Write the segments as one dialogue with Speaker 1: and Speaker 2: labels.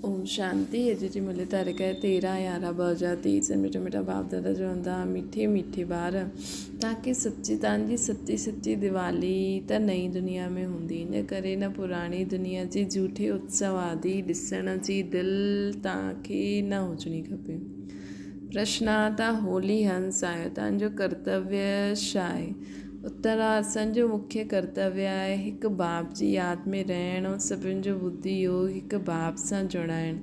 Speaker 1: اوم شانتي اڄ جي ملي تاريخ آهي 13 11 2023 مٺا مٺا باپ دادا چون ٿا مٺي مٺي ٻار توهان کي سچي توهان جي سچي سچي ديوالي ته نئين دنيا ۾ هوندي ان ڪري نه پراڻي دنيا جي جهوٺي اتسو آدي ڏسڻ جي دل توهان کي نه هجڻي کپي پرشنا توهان هولي هنس آهيو توهان جو ڪرتويه ڇا آهي اتر اسان جو مکيه ڪرتويه آهي هڪ باپ جي ياد ۾ رهڻ ۽ سڀن جو ٻڌي يوگ هڪ باپ سان جوڙائڻ.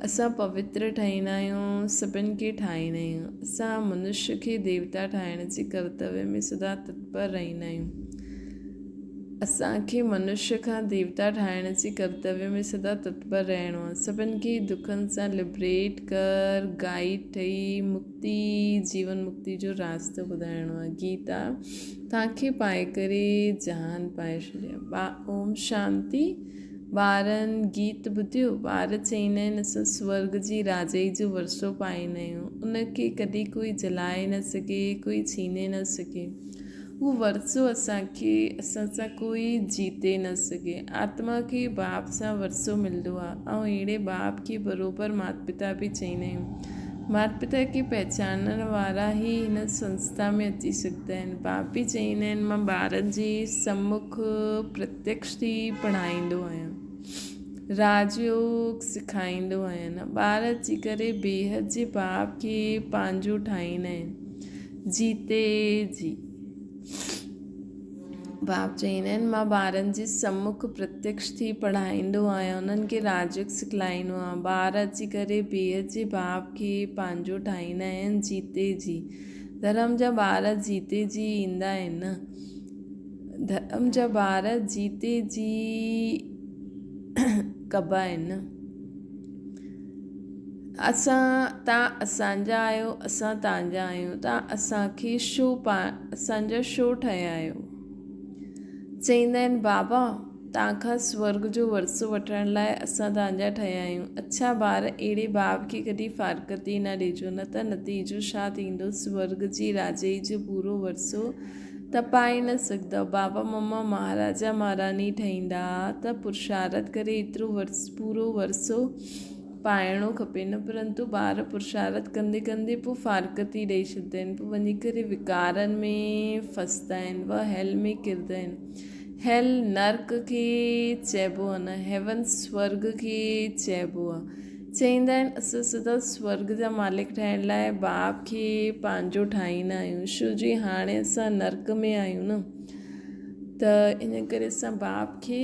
Speaker 1: اسان پوتر ٺهيندا آهيون، سڀن کي ٺاهيندا آهيون. اسان منشيه کي ديوتا ٺاهڻ جي ڪرتويه ۾ سدا تتپر رهيندا آهيون. اسان کي منشيه کان ديوتا ٺاهڻ جي ڪرتويه ۾ سدا تتپر رهڻو آهي. سڀن کي دکن سان لبريٽ ڪر، گائيڊ ٺهي، مڪتي، جيون مڪتي جو راستو ٻڌائڻو آهي. گيتا توهان کي پائي ڪري جهان پائي ڇڏيا. با اوم شانتي. ٻارن گيت ٻڌيو؟ ٻار چئيندا آهن اسان سورڳ جي راجائي جو ورثو پائيندا آهيون. ان کي ڪڏهن ڪوئي جلائي نه سگهي، ڪوئي ڇيني نه سگهي. اهو ورثو اسان کي اسان سان ڪوئي جيتي نه سگهي. آتما کي باپ سان ورثو ملندو آهي ۽ اهڙي باپ کي بروبر مات پتا به چئيندا آهيون. مات پتا کي پهچانڻ وارا ئي هن سنسٿا ۾ اچي سگهندا آهن. باپ به چئيندا آهن مان ٻارن جي سمک پرتيڪش ٿي پڙهائيندو آهيان. راج يوگ سکائيندو آهيان. ٻار اچي ڪري بيحد جي باپ کي پنهنجو ٺاهيندا آهن. جيتي جي. باپ چئيندا آهن، مان ٻارن جي سمک پرتيڪش ٿي پڙهائيندو آهيان، انهن کي راجيوگ سکلائيندو آهيان. ٻار اچي ڪري بيحد جي باپ کي پنهنجو ٺاهيندا آهن، جيتي جي. ڌرم جا ٻار جيتي جي ايندا آهن نه. ڌرم جا ٻار جيتي جي ڪبا آهن نه. اسان تان اسان جا آهيو اسان تان جا آهيون تان اسان کي شو پا اسان جا شو ٺهيا آهيو چئيندا آهن بابا تان کان سورگ جو ورثو وٺڻ لاء اسان تان جا ٺهيا آهيون اڇا ٻار اهڙي باب کي ڪڏهن فارغتي نه ڏجو نه ته نتيجو ڇا ٿيندو سورگ جي راجائي جو پورو ورثو ته پائي نه سگهندؤ بابا مما مهاراجا مهاراني ٺهيندا ته پرشارت ڪري ايترو پورو ورثو پائڻو کپي نه پرنتو ٻار پرشارت ڪندي ڪندي پوء فارغتي ڏئي ڇڏيندا آهن پوء وڃي ڪري وڪارن ۾ ڦسندا آهن و هيل ۾ ڪرندا آهن هيل نرڪ کي چئبو آهي نه هيون سورگ کي چئبو آهي چئيندا آهن اسان سدا سورگ جا مالڪ ٺاهڻ لاء باپ کي پنهنجو ٺاهيندا آهيون شو جي هاڻي اسان نرڪ ۾ آهيون نه ته ان ڪري اسان باپ کي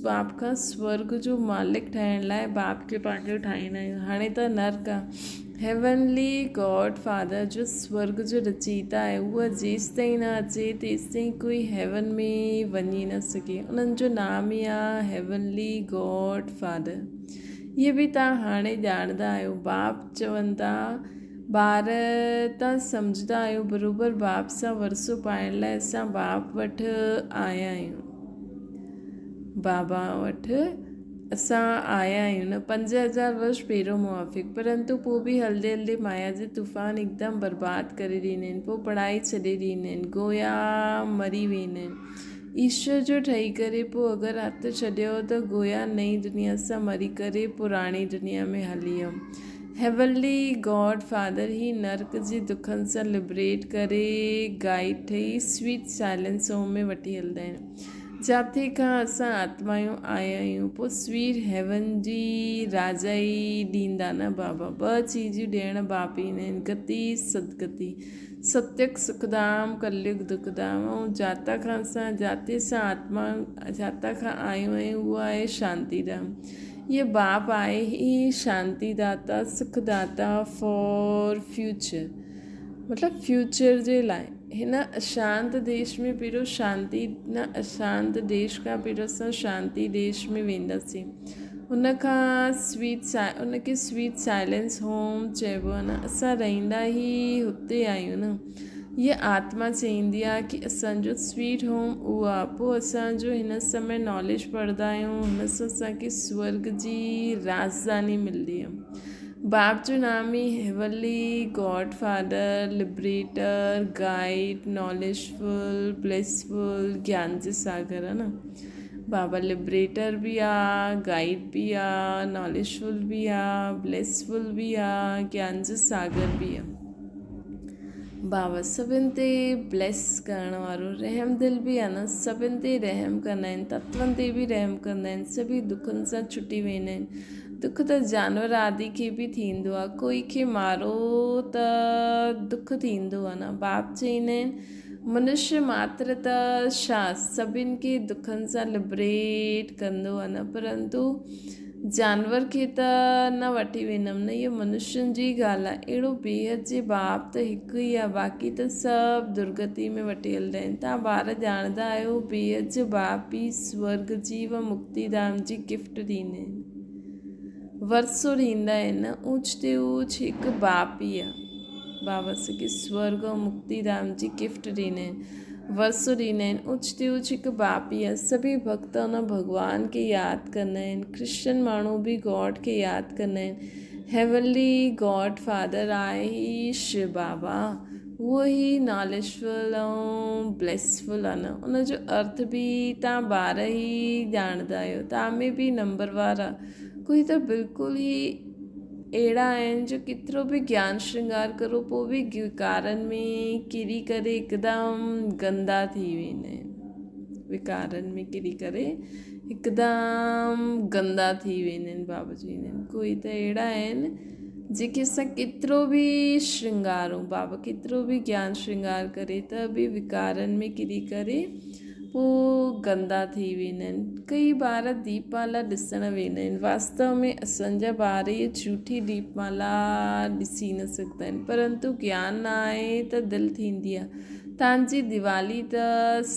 Speaker 1: باپ کان سورگ جو مالڪ ٺاهڻ لاء باپ کي پنهنجو ٺاهيندا آهيون هاڻي ته نرڪ آهي هيونلي گاڊ فادر جو سورگ جو رچيتا آهي هو جيستائين نه اچي تيستائين ڪوئي هيون ۾ وڃي نه سگهي انهن جو نام ئي آهي هيونلي گاڊ فادر اهي به توهان هاڻي ڄاڻندا آهيو باپ چون ٿا ٻار تان سمجهندا آهيو بروبر باپ سان ورثو پائڻ لاء اسان باپ وٽ آيا آهيون بابا وٽ اسان آيا آهيون نه 5000 ورش پهريون موافق پرنتو پوء به هلندي هلندي مايا جي طوفان هڪدم برباد ڪري ڏيندا آهن پوء پڙهائي ڇڏي ڏيندا آهن گويا مري ويندا آهن ايشور جو ٺهي ڪري پوء اگر هٿ ڇڏيو ته گويا نئين دنيا سان مري ڪري پراڻي دنيا ۾ هلي ويو هيونلي گاڊ فادر هي نرڪ جي دکن سان لبريٽ ڪري گائيڊ ٺهي سويٽ سائلنس هوم ۾ وٺي هلندا آهن جاٿي کان اسان آتمايون آيا آهيون پوء سويٽ هيون جي راجائي ڏيندا نه بابا ٻه چيزون ڏيڻ باپ ايندا آهن گتي سدگتي ستيگ سکڌام ڪليگ دکڌام ۽ جاتا کان اسان جاتي سان آتما جاتا کان آيون آهيون اهو آهي شانتي ڌام هيء باپ آهي ئي شانتي داتا سک داتا فار فيوچر مطلب فيوچر جي لاء هن اشانت ديش ۾ پهريون شانتي نه اشانت ديش کان پهريون اسان شانتي ديش ۾ وينداسين ان کان سويٽ ان کي سويٽ سائلنس هوم چئبو آهي نه اسان رهندا ئي هتي آهيون نه هيء آتما چئيندي آهي ڪي اسان جو سويٽ هوم اهو آهي پوء اسان جو هن سمي ناليج پڙهندا آهيون هن سان اسان کي سورگ جي راڄڌاني ملندي آهي باپ جو نام ئي heavenly god father liberator guide knowledgeful blissful گيان جي ساگر آهي نه. بابا لبريٽر به آ، گائيڊ به آ، ناليجفل به آ، بليسفل به آ، گيان جو ساگر به آ. بابا سڀن تي بليس ڪرڻ وارو رحم دل به آ نه، سڀن تي رحم ڪندا آهن، تتون تي به رحم ڪندا آهن، سڀئي دکن سان ڇٽي ويندا آهن. دک ته جانور آدي کي به ٿيندو آ، ڪوئي کي مارو ته دک ٿيندو آ نه. باپ چئيندا آهن منشي ماتر ته ڇا سڀن کي دکن سان لبريٽ ڪندو آ نه پرنتو جانور کي ته نه وٺي ويندم نه اهو منشين جي ڳالهه آ اهڙو بيحد جي باپ ته هڪ ئي آ باقي ته سڀ درگتي ۾ وٺي هلندا آهن تان ٻار ڄاڻندا آهيو بيحد جو باپ ئي سورڳ جي و مڪتي ڌام جي گفٽ ڏيندا آهن ورثو ڏيندا آهن نه اوچ تي اوچ هڪ باپ ئي آ. بابا سکي سورڳ ۽ مڪتي ڌام جي گفٽ ڏنائين، ورثو ڏنائين. اوچ تي اوچ هڪ باپ ئي آهي. سڀئي ڀڳت ان ڀڳوان کي ياد ڪندا آهن. ڪرسچن ماڻهو به گاڊ کي ياد ڪندا آهن. هيونلي گاڊ فادر آهي ئي شو بابا. اهو ئي ناليجفل ۽ بليسفل آهي نه. ان جو ارٿ به توهان ٻار ئي ڄاڻندا آهيو. توهان ۾ به نمبر وار آهي. ڪوئي ته بلڪل ئي اهڙا آهن جو ڪيترو به گيان شرنگار ڪرو پوء به وڪارن ۾ ڪري ڪري هڪدم گندا ٿي ويندا آهن وڪارن ۾ ڪري ڪري هڪدم گندا ٿي ويندا آهن بابا چوندا آهن ڪوئي ته اهڙا آهن جيڪي اسان ڪيترو به شرنگارون بابا ڪيترو به گيان شرنگار ڪري ته به وڪارن ۾ ڪري ڪري پوء گندا ٿي ويندا آهن. ڪئي ٻار ديپ مالا ڏسڻ ويندا آهن. واستو ۾ اسان جا ٻار اهي جهوٺي ديپ مالا ڏسي نه سگهندا آهن. پرنتو گيان نه آهي ته دل ٿيندي آهي. تان جي ديوالي ته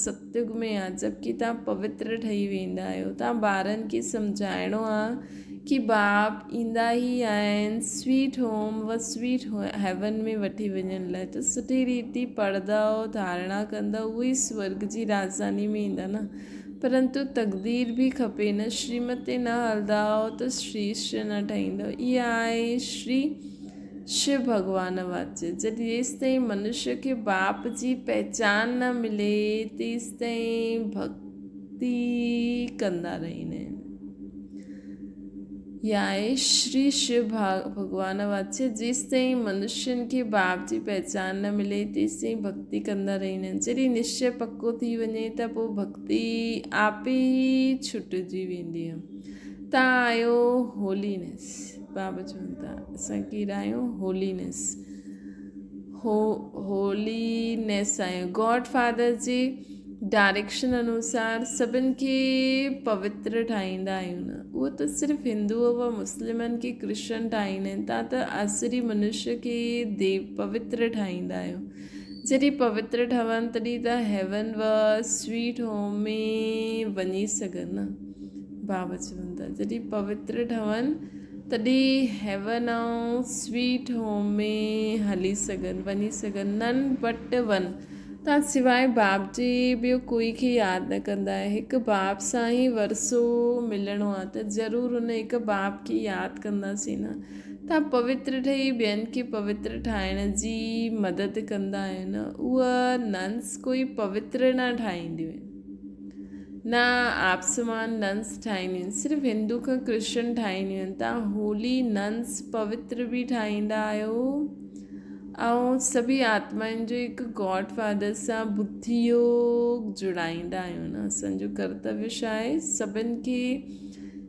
Speaker 1: ستيگ ۾ آهي جبڪه تان پوتر ٺهي ويندا آهيو. تان ٻارن کي سمجهائڻو آهي ڪي باپ ايندا ئي آهن سويٽ هوم و سويٽ هيون ۾ وٺي وڃڻ لاء ته سٺي ريتي پڙهندؤ ڌارڻا ڪندؤ اهي ئي سورڳ جي راڄڌاني ۾ ايندا نه پرنتو تقدير به کپي نه شريمت تي نه هلندؤ ته شريشٽ نه ٺهيندؤ اها آهي شري شو ڀڳوان واچ جڏهن جيستائين منشي کي باپ جي پهچان نه ملي تيستائين ڀڳتي ڪندا رهندا آهن. يائي شري شو ڀڳوان واچ، جيستائين منشين کي باپ جي پهچان نه ملي، تيستائين ڀڳتي ڪندا رهندا آهن. جڏهن نشچي پڪو ٿي وڃي ته پوء ڀڳتي آپي ئي ڇٽجي ويندي آهي. تان آهيو هولينيس. بابا چون ٿا، اسان ڪير آهيون؟ هولينيس. هولينيس آهيون. گاڊ فادر جي ڊائريڪشن انوسار سڀن کي پوتر ٺاهيندا آهيون نه اهو ته صرف هندو و مسلمن کي ڪرشن ٺاهيندا آهن تان ته آسري منشي کي ديو پوتر ٺاهيندا آهيو جڏهن پوتر ٺهن تڏهن ته هيون و سويٽ هوم ۾ وڃي سگهن نه بابا چون ٿا جڏهن پوتر ٺهن تڏهن هيون ۽ سويٽ هوم ۾ هلي سگهن وڃي سگهن نن بٽ ون تان سواء باپ جي ٻيو ڪوئي کي ياد نه ڪندا آهي. هڪ باپ سان ئي ورثو ملڻو آ ته ضرور ان هڪ باپ کي ياد ڪنداسين نه. تان پوتر ٺهي ٻين کي پوتر ٺاهڻ جي مدد ڪندا آهيو نه. اهي ننس ڪوئي پوتر نه ٺاهينديون آهن. نه آپسمان ننس ٺاهينديون آهن. صرف هندو کان ڪرشن ٺاهينديون آهن. تان هولي ننس پوتر به ٺاهيندا آهيو. آئون سڀئي آتمائن جو هڪ گاڊ فادر سان ٻڌي يوگ جڙائيندا آهيون نه اسان جو ڪرتويه ڇا آهي سڀن کي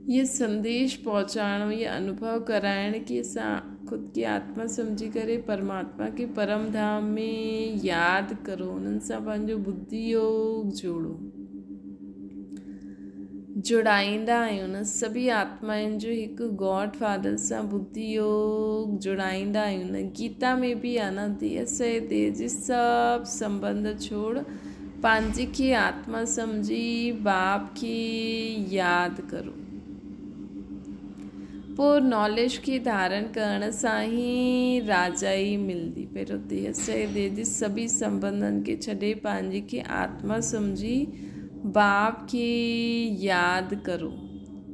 Speaker 1: هيء سنديش پهچائڻو هيء انوڀو ڪرائڻ ڪي اسان خود کي آتما سمجهي ڪري پرماتما کي پرم ڌام ۾ ياد ڪرو انهن سان پنهنجو ٻڌي يوگ جوڙو. جڙائيندا آهيون نه سڀئي آتمائن جو هڪ گاڊ فادر سان ٻڌي يوگ جڙائيندا آهيون نه گيتا ۾ به آهي نه ديهه سي ديهه جي سڀ سنٻنڌ ڇوڙ پنهنجي کي آتما سمجهي باپ کي ياد ڪرو پوء ناليج کي ڌارڻ ڪرڻ سان ئي راجائي ملندي پهريون ديهه سي ديهه جي سڀئي سنٻنڌن کي ڇڏي پنهنجي کي آتما سمجهي باپ کي ياد ڪرو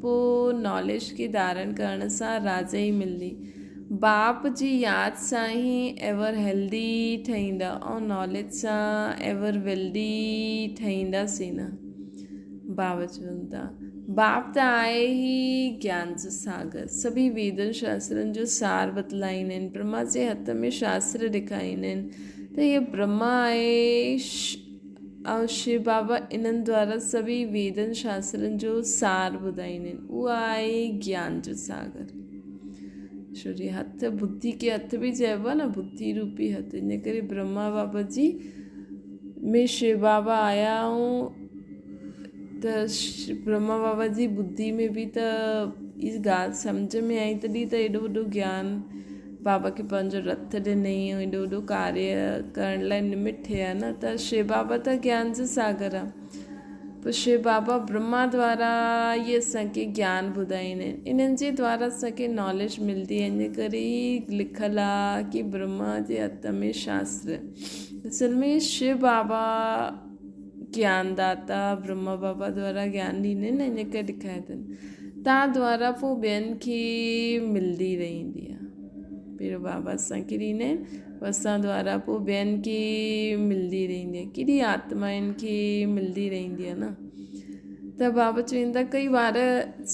Speaker 1: پوء ناليج کي ڌارڻ ڪرڻ سان راجائي ملندي. باپ جي ياد سان ئي ايور هيلدي ٺهيندا ۽ ناليج سان ايور ويلدي ٺهينداسين نه. بابا چون ٿا، باپ ته آهي ئي گيان جو ساگر، سڀئي ويدن شاسترن جو سار بتلائيندا آهن، برهما جي هٿ ۾ شاستر ڏيکاريندا آهن ته هيء برهما آهي ۽ شو بابا انهن دوارا سڀئي ويدن شاسترن جو سار ٻڌائيندا آهن، اهو آهي گيان جو ساگر. ڇو جي هٿ ٻڌي کي هٿ به چئبو آهي نه ٻڌي روپي هٿ، ان ڪري برهما بابا جي ۾ شو بابا آيا ۽ ته برهما بابا جي ٻڌي ۾ به ته اها ڳالهه سمجهه ۾ آئي تڏهن ته ايڏو وڏو گيان بابا کي پنهنجو رٿ ڏنئي ۽ ايڏو وڏو ڪاريه ڪرڻ لاء نمت ٿيا نه ته شو بابا ته گيان جو ساگر آهي. پوء شو بابا برهما دوارا ئي اسان کي گيان ٻڌائيندا آهن. انهن جي دوارا اسان کي ناليج ملدي آهي. ان ڪري ئي لکيل آهي ڪي برهما جي هٿ ۾ شاستر. اصل ۾ شو بابا گيان داتا برهما بابا دوارا گيان ڏيندا آهن ان ڪري لکايو اٿن. تان دوارا پوء ٻين کي ملدي رهندي آهي. پهريون بابا اسان کي ڏيندا آهن پوء اسان دوارا پوء ٻين کي ملدي رهندي آهي. ڪيڏي آتمائن کي ملدي رهندي آهي نه. ته بابا چون ٿا ڪئي ٻار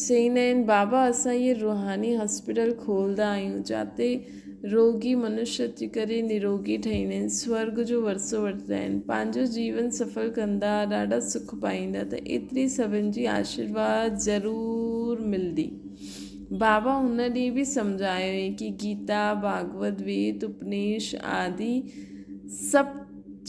Speaker 1: چئيندا آهن بابا اسان هي روحاني هاسپيٽل کولدا آهيون جاتي روڳي منش اچي ڪري نروڳي ٺهيندا آهن سورڳ جو ورثو وٺندا آهن پنهنجو جيون سڦل ڪندا ڏاڍا سک پائيندا ته ايتري سڀن جي آشيرواد ضرور ملدي بابا هن ڏينهن به سمجهايو هئي ڪي گيتا ڀاڳوت ويد اپنيش آدي سڀ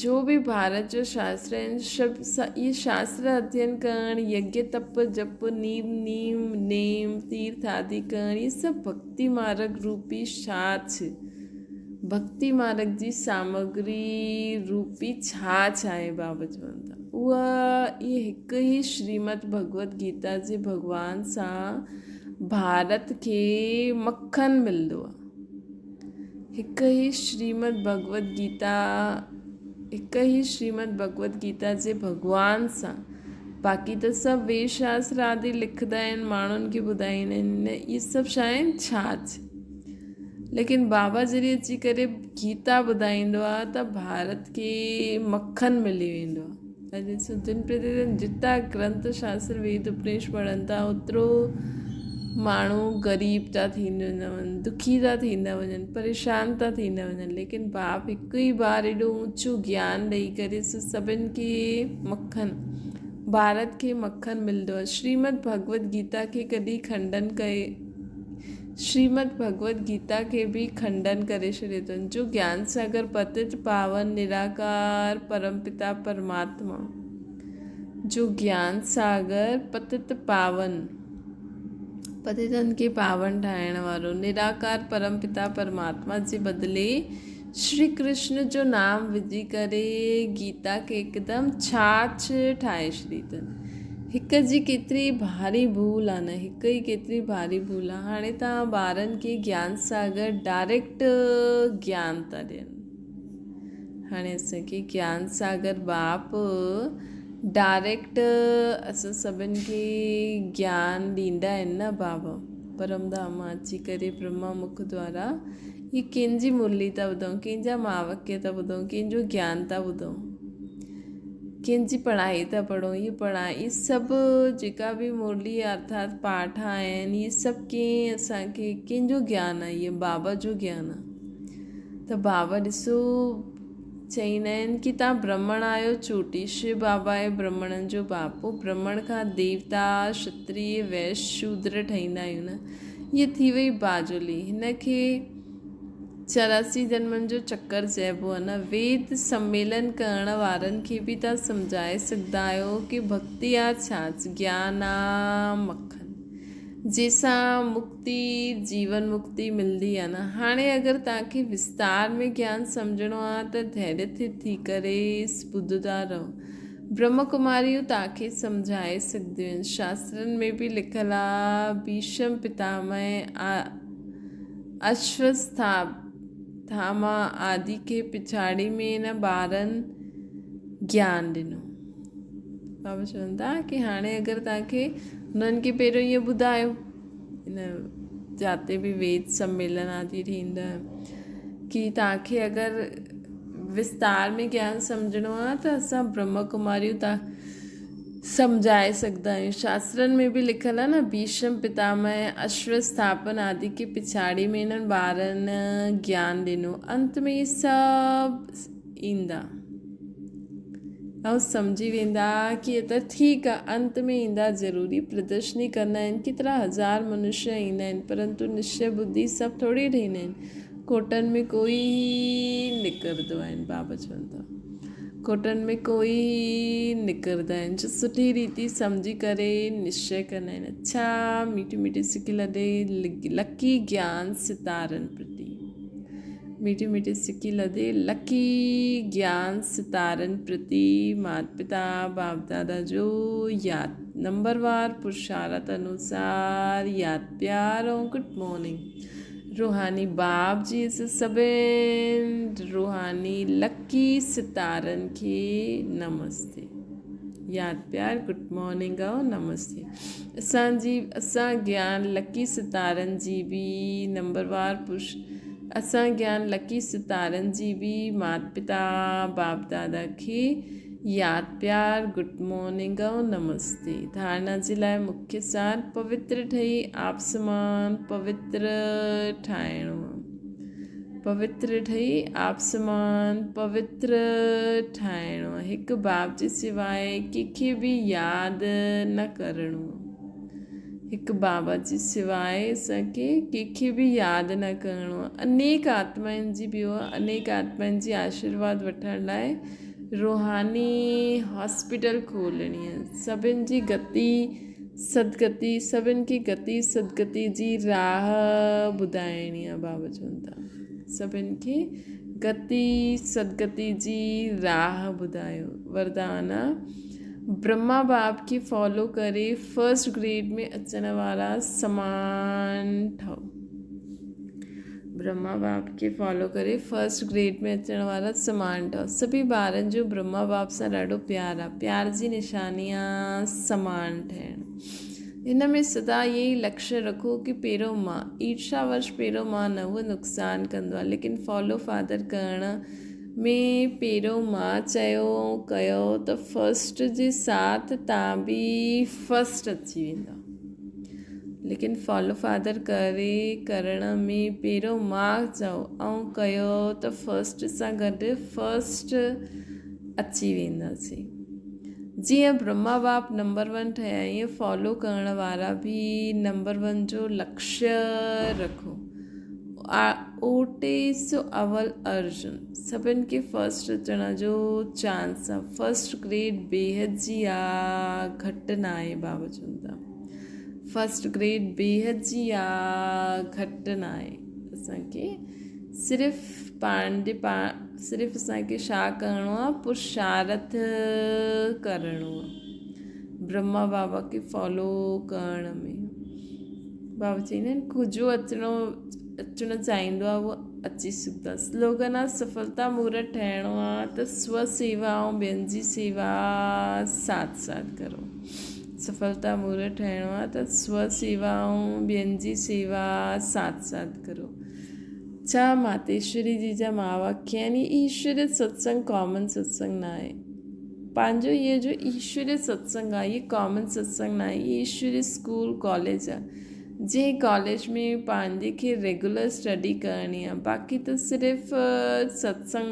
Speaker 1: جو به ڀارت جو شاستر آهن سڀ اهي شاستر اڌين ڪرڻ يگيه تپ جپ نيم نيم نيم تيرٿ آدي ڪرڻ اهي سڀ ڀڳتي مارگ روپي ڇاڇ ڀڳتي مارگ جي سامگري روپي ڇاڇ آهي بابا چون ٿا اها اهي هڪ ئي شريمد ڀڳوت گيتا جي ڀڳوان سان ڀارت کي مکن ملندو آهي. هڪ ئي شريمد ڀڳوت گيتا هڪ ئي شريمد ڀڳوت گيتا جي ڀڳوان سان باقي ته سڀ ويد شاستر آدي لکندا آهن ماڻهن کي ٻڌائيندا آهن اهي سڀ ڇا آهن ڇاڇ ليڪن بابا جڏهن اچي ڪري گيتا ٻڌائيندو آهي ته ڀارت کي مکن ملي ويندو آهي ڏسو دن پرتي دن جتان گرنٿ شاستر ويد اپنيش پڙهن ٿا اوترو ماڻهو غريب ٿا ٿيندا وڃن دکي ٿا ٿيندا وڃن پريشان ٿا ٿيندا وڃن ليڪن باپ هڪ ئي بار ايڏو اوچو گيان ڏئي ڪري سو سڀن کي مکن ڀارت کي مکن ملندو آهي شريمد ڀڳوت گيتا کي ڪڏهن کنڊن ڪئي شريمد ڀڳوت گيتا کي به کنڊن ڪري ڇڏيو اٿن، جو گيان ساگر پتت پاون نراڪار پرم پتا پرماتما، جو گيان ساگر پتت پاون، پتتن کي پاون ٺاهڻ وارو، نراڪار پرم پتا پرماتما جي بدلي شري ڪرشن جو نام وجهي ڪري گيتا کي هڪدم ڇاڇ ٺاهي ڇڏي اٿن. هڪ جي ڪيتري ڀاري ڀول آ نه هڪ ئي ڪيتري ڀاري ڀول آ هاڻي توهان ٻارن کي گيان ساگر ڊائريڪٽ گيان ٿا ڏين هاڻي اسان کي گيان ساگر باپ ڊائريڪٽ اسان سڀن کي گيان ڏيندا آهن نه بابا پرم ڌام مان اچي ڪري برهما مک دوارا هي ڪنهن جي مرلي ٿا ٻڌون ڪنهن جا مهاواڪيه ٿا ٻڌون ڪنهن جو گيان ٿا ٻڌون ڪنهن جي پڙهائي ٿا پڙهون هي پڙهائي هي سڀ جيڪا به مرلي ارٿات پاٺ آهن هي سڀ ڪنهن اسان کي ڪنهن جو گيان آهي هي بابا جو گيان آهي ته بابا ڏسو چئيندا آهن ڪي تان برهمڻ آهيو چوٽي شو بابا آهي برهمڻن جو باپ پوء برهمڻ کان ديوتا شتري ويش شودر ٺهيندا آهيون نه هيء ٿي وئي باجولي هن کي 84 جنمن جو چڪر چئبو آهي نه. ويد سميلن ڪرڻ وارن کي به توهان سمجهائي سگهندا آهيو ڪي ڀڳتي آ ڇا؟ گيان آ مکن جنهن سان مڪتي جيون مڪتي ملندي آ نه. هاڻي اگر توهان کي وستار ۾ گيان سمجهڻو آ ته ڌيريه ٿي ڪري ٻڌندا رهو. برهما ڪماريون توهان کي سمجهائي سگهنديون آهن. شاسترن ۾ به لکيل آ ڀيشم پتامهه آ. اشوسٿاما آدي کي پڇاڙي ۾ هن ٻارن گيان ڏنو. بابا چون ٿا ڪي هاڻي اگر توهان کي هنن کي پهريون ائين ٻڌايو هن جاتي به ويد سميلن آدي ٿيندا ڪي توهان کي اگر وستار ۾ گيان سمجهڻو آهي ته اسان برهما ڪماريون توهان سمجهائي سگهندا آهيون. شاسترن ۾ به لکيل آهي نه ڀيشم پتامهه اشو اسٿاپن آدي کي پڇاڙي ۾ انهن ٻارن گيان ڏنو. انت ۾ اهي سڀ ايندا ۽ سمجهي ويندا ڪي هي ته ٺيڪ آهي. انت ۾ ايندا ضروري پردرشني ڪندا آهن ڪيترا هزار منشيه ايندا آهن پرنتو نشچي ٻڌي سڀ ٿوري ٺهيندا آهن. ڪوٽن ۾ ڪوئي نڪرندو آهن بابا چون ٿا. کوٽن ۾ ڪوئي نڪرندا آهن جو سٺي ريتي سمجهي ڪري نشچي ڪندا آهن اڇا ميٺي ميٺي سڪي لڏي لڪي گيان ستارن پرتي ميٺي ميٺي سڪي لڏي لڪي گيان ستارن پرتي مات پتا باپ دادا جو ياد نمبروار پرشارت انوسار ياد پيار ۽ گڊ مارننگ روحاني باب جي اس سڀن روحاني لڪي ستارن کي نمستي ياد پيار گڊ مارننگ ۽ نمستي اسان جي اسان گيان لڪي ستارن جي به نمبروار پش اسان گيان لڪي ستارن جي به مات پتا باپ دادا کي ياد پيار گڊ مارننگ ۽ نمستي ڌارنا جي لاء مکيه سار پوتر ٺهي آپسمان پوتر ٺاهڻو پوتر ٺهي آپسمان پوتر ٺاهڻو هڪ باپ جي سواء ڪنهن کي به ياد نه ڪرڻو هڪ بابا جي سواء اسان کي ڪنهن کي به ياد نه ڪرڻو انيڪ آتمائن جي ٻيو انيڪ آتمائن جي آشيرواد وٺڻ لاء روحاني هاسپيٽل کولڻي آهي سڀن جي گتي سدگتي سڀن کي گتي سدگتي جي راهه ٻڌائڻي آهي بابا چون ٿا سڀن کي گتي سدگتي جي راهه ٻڌايو وردان آ برهما باپ کي فالو ڪري فرسٽ گريڊ ۾ اچڻ وارا سمان ٺهو برهما باپ کي فالو ڪري فرسٽ گريڊ ۾ اچڻ وارا سمان ٺهو. سڀئي ٻارن جو برهما باپ سان ڏاڍو پيار آ. پيار جي نشاني آ سمان ٺهڻ. هن ۾ سدا اهي ئي لڪشيه رکو ڪي پهريون مان. ايرشا ورش پهريون مان نه اهو نقصان ڪندو آ ليڪن فالو فادر ڪرڻ ۾ پهريون مان چيو ۽ ڪيو ته فرسٽ جي ساٿ تان به فرسٽ اچي ويندا. ليڪن فالو فادر ڪري ڪرڻ ۾ پهريون مان چئو ۽ ڪيو ته فرسٽ سان گڏ فرسٽ اچي وينداسين. جيئن برهما باپ نمبر ون ٺهيا ائين فالو ڪرڻ وارا به نمبر ون جو لڪشيه رکو. اوٽي سو اول ارجن سڀن کي فرسٽ اچڻ جو چانس آ. فرسٽ گريڊ بيحد جي آ گهٽ ناهي بابا چون ٿا. فرسٽ گريڊ بيحد جي آ گهٽ ناهي اسان کي صرف پاڻ جي پاڻ صرف اسان کي ڇا ڪرڻو آ پرشارٿ ڪرڻو آ برهما بابا کي فالو ڪرڻ ۾ بابا چئيندا آهن ڪجهه اچڻو اچڻ چاهيندو آ اهو اچي سگهندو آ سلوگن آ سڦلتا مورت ٺهڻو آ ته سو سيوا ۽ ٻين جي سيوا ساٿ ساٿ ڪرو سڦلتا مورت ٺهڻو آ ته سو سيوا ۽ ٻين جي سيوا ساٿ ساٿ ڪرو. ڇا ماتيشوري جي جا مهاواڪيه آهن هي ايشوري ستسنگ ڪامن ستسنگ نه آهي. پنهنجو هي جو ايشوري ستسنگ آهي هي ڪامن ستسنگ نه آهي هي ايشوري اسڪول ڪاليج آهي جنهن ڪاليج ۾ پنهنجي کي ريگولر اسٽڊي ڪرڻي آهي باقي ته صرف ستسنگ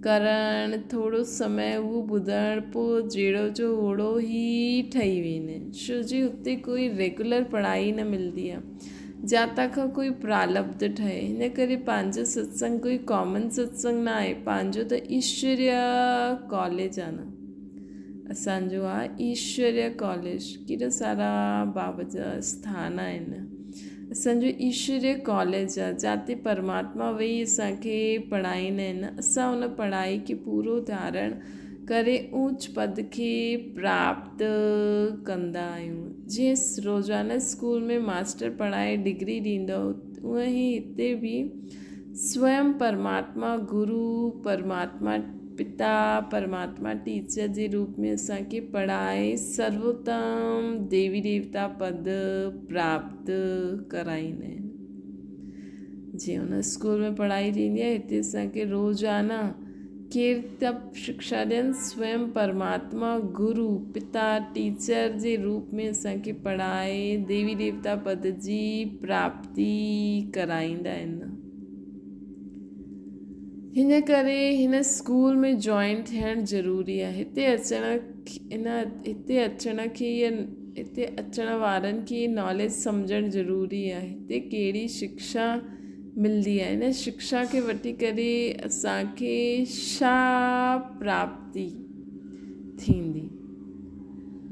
Speaker 1: ڪرڻ ٿورو سمي اهو ٻڌڻ پوءِ جهڙو جو اوڙو ئي ٺهي ويندا آهن ڇو جي اتي ڪوئي ريگولر پڙهائي نه ملندي آهي جاتان کان ڪوئي پرالبڌ ٺهي هن ڪري پنهنجو ستسنگ ڪوئي ڪامن ستسنگ نه آهي پنهنجو ته ايشوريه ڪاليج آهي نه اسانجو آهي ايشوريه ڪاليج ڪيڏا سارا بابا جا اسٿان آهن اسان جو ايشوريه ڪاليج آ جاتي پرماتما ويهي اسان کي پڙهائيندا آهن اسان ان پڙهائي کي پورو ڌارڻ ڪري اوچ پد کي پراپت ڪندا آهيون جيئن روزانه اسڪول ۾ ماسٽر پڙهائي ڊگري ڏيندو اونئن ئي هتي به سويم پرماتما گرو پرماتما پتا پرماتما ٽيچر جي روپ ۾ اسان کي پڙهائي سرووتم ديوي ديوتا پد پراپت ڪرائيندا آهن جيئن ان اسڪول ۾ پڙهائي ٿيندي آهي هتي اسان کي روزانه ڪير ٿا شڪشا ڏين؟ سويم پرماتما، گرو، پتا، ٽيچر جي روپ ۾ اسان کي پڙهائي ديوي ديوتا پد جي پراپتي ڪرائيندا آهن. هن ڪري هن اسڪول ۾ جوائن ٿيڻ ضروري آهي. هتي اچڻ ان هتي اچڻ کي هتي اچڻ وارن کي ناليج سمجهڻ ضروري آهي. هتي ڪهڙي شڪشا ملندي آهي. هن شڪشا کي وٺي ڪري اسان کي ڇا پراپتي ٿيندي.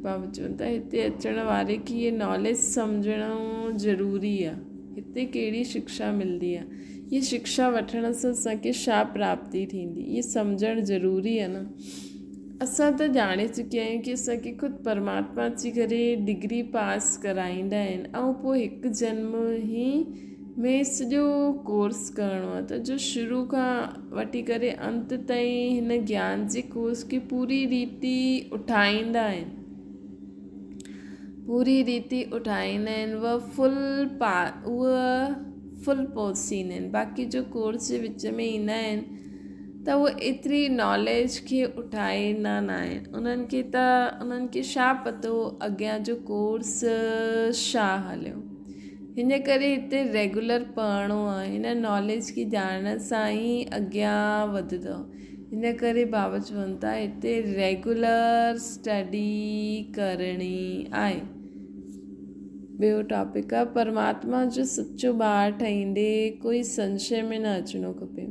Speaker 1: بابا چون ٿا هتي اچڻ واري کي هيء ناليج سمجهڻ ضروري آهي. هتي ڪهڙي شڪشا ملندي آهي. هيء شڪشا وٺڻ سان اسان کي ڇا پراپتي ٿيندي. هيء سمجهڻ ضروري آهي نه. اسان ته ڄاڻي چڪيا آهيون ڪي اسان کي خود پرماتما اچي ڪري ڊگري پاس ڪرائيندا آهن ۽ پوء هڪ جنم ئي ۾ سڄو ڪورس ڪرڻو آهي ته جو شروع کان وٺي ڪري انت تائين هن گيان جي ڪورس کي پوري ريتي اٺائيندا آهن پوري ريتي اٺائيندا آهن اهي فل پا اهي فل پهچي ويندا آهن باقي جو ڪورس جي وچ ۾ ايندا آهن ته اهي ايتري ناليج کي اٺائيندا نه آهن انهن کي ته انهن کي ڇا پتو اڳيان جو ڪورس ڇا هليو هن ڪري هتي ريگولر پڙهڻو آهي هن ناليج کي ڄاڻڻ سان ئي اڳيان وڌندو هن ڪري بابا چون ٿا هتي ريگولر اسٽڊي ڪرڻي آهي. ٻيو ٽاپڪ آ پرماتما جو سچو ٻار ٺهيندي ڪوئي سنشي ۾ نه اچڻو کپي.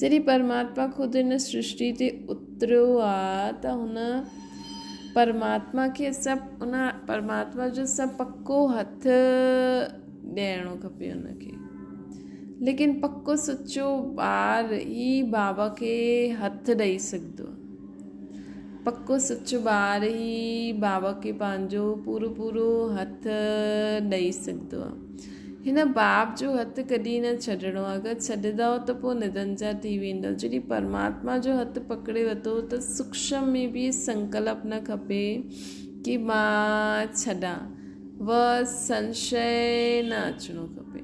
Speaker 1: جڏهن پرماتما خود هن سرشٽي تي اتريو آ ته هن پرماتما کي سڀ ان پرماتما جو سڀ پڪو هٿ ڏيڻو کپي ان کي. ليڪن پڪو سچو ٻار ئي بابا کي هٿ ڏئي سگهندو آ. پڪو سچو ٻار ئي بابا کي پنهنجو پورو پورو هٿ ڏئي سگهندو آهي. هن باب جو هٿ ڪڏهن نه ڇڏڻو آهي. اگر ڇڏندؤ ته پوء نرنجا ٿي ويندؤ. جڏهن پرماتما جو هٿ پڪڙي ورتو ته سوڪشم ۾ به سنڪلپ نه کپي ڪي مان ڇڏان. و سنشي نه اچڻو کپي.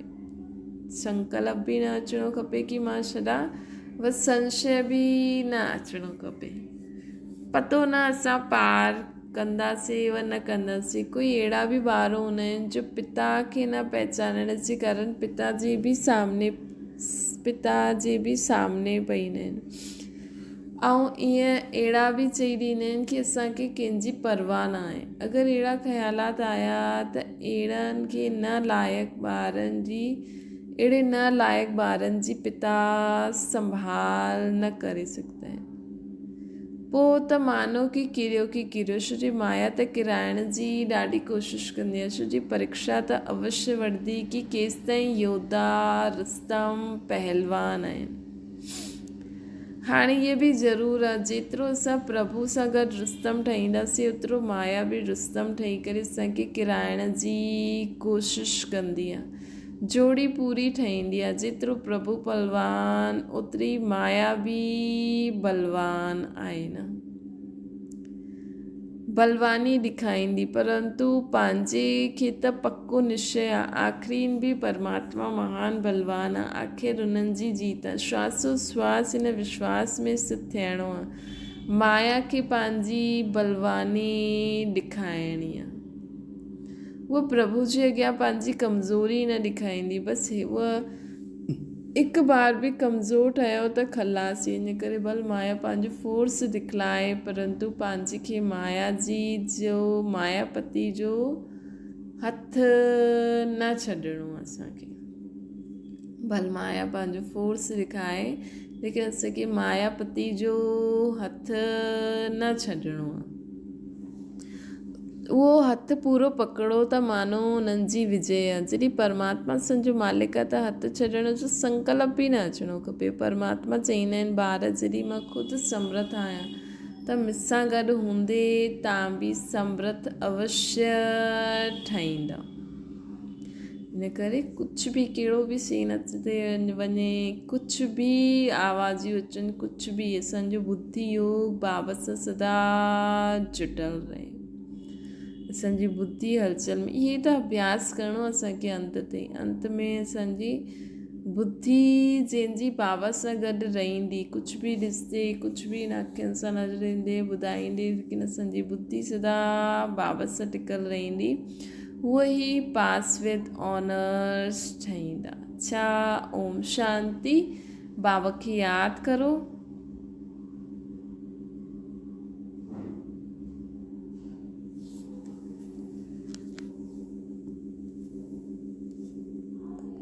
Speaker 1: سنڪلپ به نه اچڻو کپي ڪي مان ڇڏان و سنشي به نه اچڻو کپي. پتو نه اسان پار ڪنداسين و نه ڪنداسين. ڪوئي اهڙا به ٻار هوندا آهن جو پتا کي نه پهچانڻ جي ڪارڻ پتا جي به سامني پتا جي به سامني پئيندا آهن. ۽ ائين اهڙا به چئي ڏيندا آهن ڪي اسان کي ڪنهن جي پرواهه نه آهي. اگر اهڙا خيالات آيا ته اهڙن کي نه لائق ٻارن جي اهڙي نه لائق ٻارن جي پتا سنڀال نه ڪري سگهندا آهن. پوء ته مانو ڪي ڪريو ڪي ڪريو ڇو جي مايا ته ڪرائڻ جي ڏاڍي ڪوشش ڪندي آهي ڇو جي پريکشا ته اوشيه وٺندي ڪي ڪيستائين يوڌا، رستم، پهلوان آهن. هاڻي اهي به ضرور آ، جيترو اسان پرڀو سان گڏ رستم ٺهينداسين، اوترو مايا به رستم ٺهي ڪري اسان کي ڪيرائڻ جي ڪوشش ڪندي آ. جوڙي پوري ٺهيندي آ. جيترو پرڀو پلوان، اوتري مايا به بلوان آهي نه. بلواني ڏکائيندي، پرنتو پنهنجي کي ته پڪو نشچي آ، آخرين به پرماتما مهان بلوان آ، آخر انهن جي جيت آ. شواسو سواس ان وشواس ۾ اسٿت ٿيڻو آ. مايا کي پنهنجي بلواني ڏکائڻي آ. هوء پرڀو جي اڳيان پنهنجي ڪمزوري نه ڏکائيندي، بس هوء هڪ بار به ڪمزور ٺهيو ته خلاص ئي. ان ڪري ڀل مايا پنهنجو فورس دکلائي پرنتو پنهنجي کي مايا جي جو مايا پتي جو هٿ نه ڇڏڻو اسان کي. ڀل مايا پنهنجو فورس دکائي ليڪن اسان کي مايا پتي جو هٿ نه ڇڏڻو آهي. اهو هٿ پورو پڪڙو ته مانو انهن جي وجي آ. جڏهن پرماتما اسان جو مالڪ آ ته هٿ ڇڏڻ جو سنڪلپ به نه اچڻو کپي. پرماتما چئيندا آهن ٻار جڏهن مان خود سمرٿ آهيان ته مون سان گڏ هوندي تان به سمرٿ اوشيه ٺهيندا. ان ڪري ڪجهه به ڪهڙو به سين اچي وڃي ڪجهه به آوازيون اچن ڪجهه به اسان جو ٻڌي يوگ بابت سان سدا جٽل رهي اسان جي ٻڌي هلچل ۾ اهي ته اڀياس ڪرڻو اسان کي انت تائين انت ۾ اسان جي ٻڌي جنهن جي بابا سان گڏ رهندي، ڪجهه به ڏسندي، ڪجهه به هن اکين سان نظر ايندي، ٻڌائيندي، ليڪن اسان جي ٻڌي سدا بابا سان ٽڪل رهندي، هوء ئي پاس وٿ آنرس ٺهيندا. اڇا اوم شانتي. بابا کي ياد ڪرو.